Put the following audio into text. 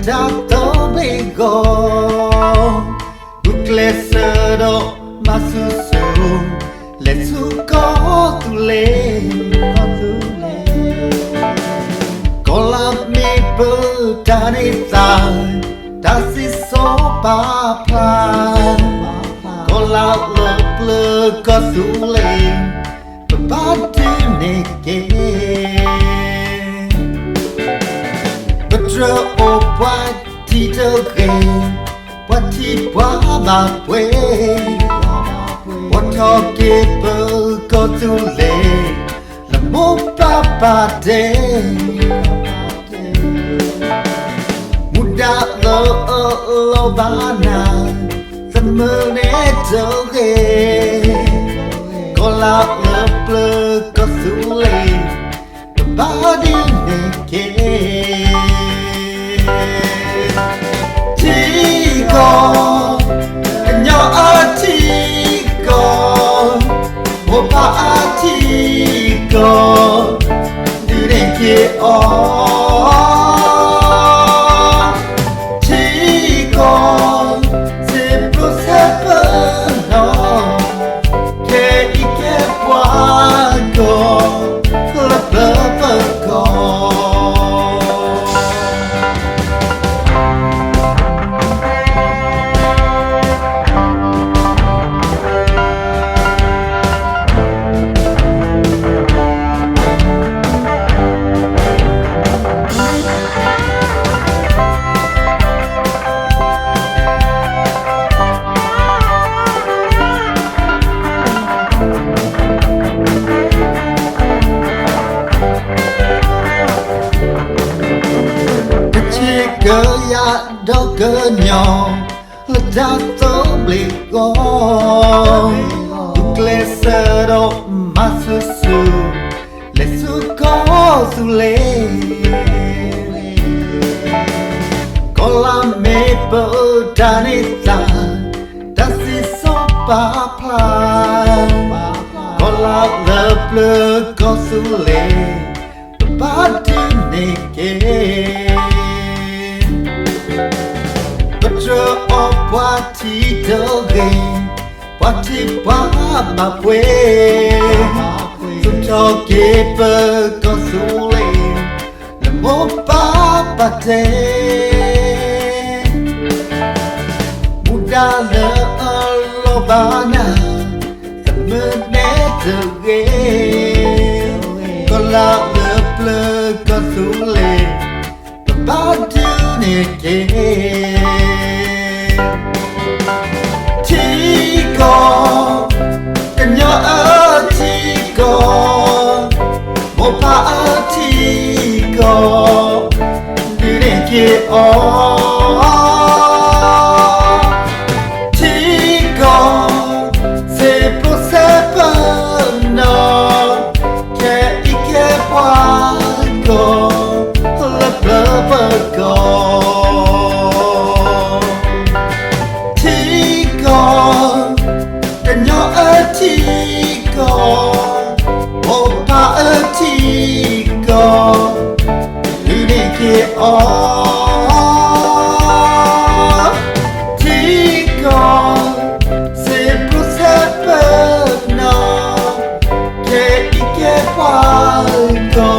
တၢ်သဘျ့ဂီၢ်, ဂုာ်ကျဲးစၢးဒီးမၤဆူၣ်ဆူၣ်, လဲၤဆူကီၢ်သူလ့ၤ, ကီၢ်သူလ့ၤ, ကီၢ်လၢမ့ၢ်ပတၢ်န့ၢ်သါ, တၢ်စံၣ်စိၤပာ်ဖျါ, ကီၢ်လၢလၢပျၢၤကီၢ်သူလ့ၤ, ပဘၣ်ဒုးန့ၢ်က့ၤ ပတြၢၤအိၣ်ပှၤထံတဂ့ၤ, ပှၤထံပှၤဘၣ်ပှ့ၤ, ပှၤထီၣ်က့ၤပကီၢ်သူလ့ၤ, လၢမိၢ်ပၢ်ပာ်တဲာ်, မူဒါလၢအလီၤဘၣ်နၤ, သမုၢ်န့ၣ်တဂ့ၤ, ကီၢ်လၢလၢပျၢၤကီၢ်သူလ့ၤ, ပဘၣ်ဒုးန့ၢ်က့ၤ ထံကီၢ်, ကညီအထံကီၢ်, မိၢ်ပၢ်အထံကီၢ်, ဒုးန့ၢ်က့ၤအီၤ, ထံကီၢ်, စံးဘျုးစဲးဖၢနီၤ, ခဲအံၤကဲပှၤကီၢ်, လၢပျၢၤပကီၢ် ကဆ့ကယၤဒီးကညီ, လၢတၢ်သဘျ့ဂီၢ်, ဂုာ်ကျဲးစၢးဒီးမၤဆူၣ်ဆူၣ်, လဲၤဆူကီၢ်သူလ့ၤ, ကီၢ်လၢမ့ၢ်ပတၢ်န့ၢ်သါ, တၢ်စံၣ်စိၤပာ်ဖျါ, ကီၢ်လၢလၢပျၢၤကီၢ်သူလ့ၤ, ပဘၣ်ဒုးန့ၢ်က့ၤ ပတြၢၤအိၣ်ပှၤထံတဂ့ၤ, ပှၤထံပှၤဘၣ်ပှ့ၤ, သူၣ်ထီၣ်က့ၤပကီၢ်သူလ့ၤ, လၢမိၢ်ပၢ်ပာ်တဲာ်, မူဒါလၢအလီၤဘၣ်နၤ, သမုၢ်န့ၣ်တဂ့ၤ, ကီၢ်လၢလၢပျၢၤကီၢ်သူလ့ၤ, ပဘၣ်ဒုးန့ၢ်က့ၤ ထံကီၢ်, ကညီအထံကီၢ်, မိၢ်ပၢ်အထံကီၢ်, ဒုးန့ၢ်က့ၤအီၤ, ထံကီၢ်, စံးဘျုးစဲးဖၢနီၤ, ခဲအံၤကဲပှၤကီၢ်, လၢပျၢၤပကီၢ် ထံကီၢ်, ကညီအထံကီၢ်, မိၢ်ပၢ်အထံကီၢ်, ဒုးန့ၢ်က့ၤအီၤ, ထံကီၢ်, စံးဘျုးစဲးဖၢနီၤ, ခဲအံၤကဲပှၤကီၢ်